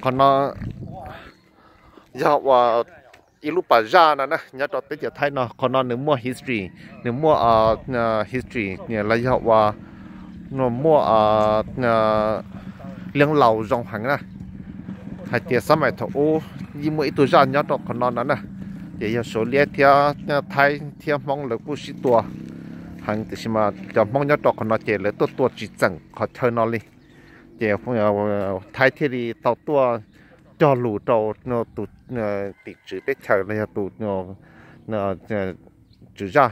Qhov no yog uas ib lub pas zaj no na nyob rau teb chaws Thaib no. Qhov no nws muaj history, nws muaj history los yog uas muaj leej laus zoo heev na, hais tias xab maim thaum ub yeej muaj ib tug zaj nyob rau qhov no no na. Ces yog Suav liab thiab Thaib thiab Hmoob lawv kuj sib tua heev, tiam sis mas cov Hmoob nyob rau qhov no ces lawv tuaj tua tsis txeem qhov chaw no li. Ces Thaib thiaj li tau tuaj cog lus rau tus tim tswv teb chaws los yog tus tswv zaj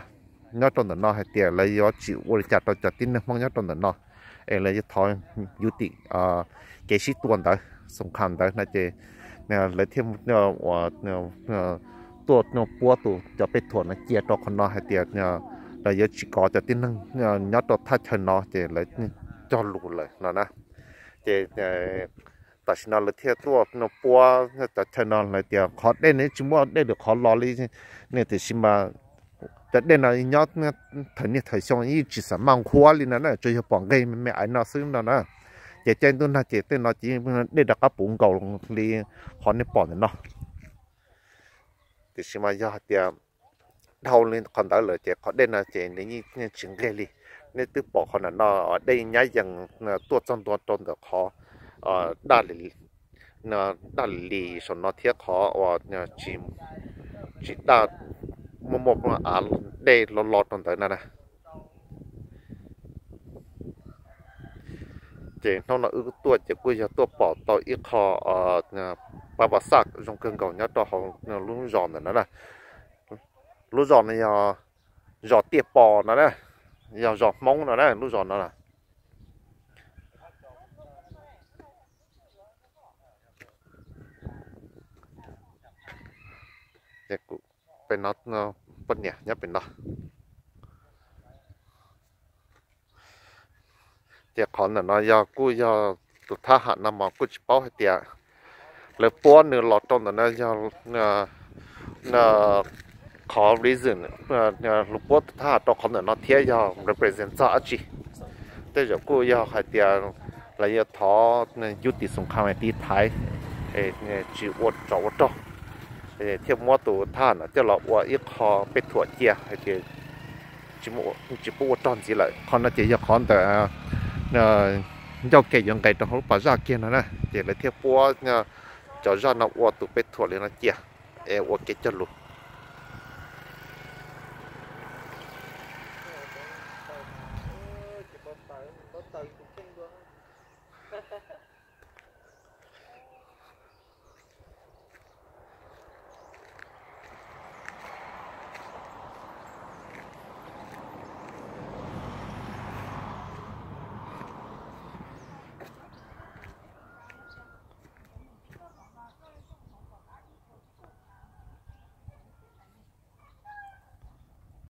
nyob rau ntawm no hais tias lawv yuav tsis ua li cas rau cov tib neeg Hmoob nyob rau ntawm no, es lawv yuav thov yuv tim kev sib tua ntawd, xoo kha ntawd no ces lawv thiaj ua tuaj puab tus cov pej thuam no cia rau qhov no hais tias lawv yuav tsis kov cov tib neeg nyob rau thaj chaw no ces lawv cog lus lawm no na. Ces tam sim no lawv thiaj tuaj puab cov chaw no lawv tias qhov dej no tsis muaj dej lwm qhov los li ne, tiam sis mas cov dej no nyob thaum niaj thaum xyoo yeej tsis xam maj nqhuab li no na, tsuas yog pom nqeg me me aiv no xwb no na. Ces caij ntuj nag ces tej no ces dej rov qab puv nkaus li qhov nej pom ntawm no. Tiam sis mas yog hais tias dhau li qhov ntawd lawm ces qhov dej no ces nws yeej tsis nqeg li. Nej twb pom qhov ntawm no dej nyab yees tuaj txog ntua rau ntawm qhov daj daj lis saum no thiab qhov uas tsis daj, muaj muaj av dej lo lo rau ntawd na. Ces hnub no wb tuaj ces kuj yog tuaj pom tau ib qho pab pas xaj zoo kawg nkaus nyob rau hauv lub zos ntawm no na. Lub zos no yog zos Tiaj Pos no na, yog zos Hmoob no na lub zos no. Poj niam nyob pem no. Ces qhov ntawm no yog kuj yog tus thab ham no mas kuj tsis paub hais tias lawv puab nws los rau ntawm no yog qhov reason lawv puab tus thab ham rau qhov ntawm no thiab yog represent txog dab tsi. Tej zaum kuj yog hais tias lawv yuav thov yuv tim xoo kha tiv thaiv, tsis ua tsov ua rog, thiaj muab tus thab ham no coj los ua ib qho pej thuam cia hais tias tsis pub ua rog ntxiv lawm. Qhov no ces yog qhov ntawm ncauj ke yuav nqes rau hauv lub pas zaj kiag no na, ces lawv thiaj puab cov zaj no ua tus pej thuam li no cia es ua kev cog lus.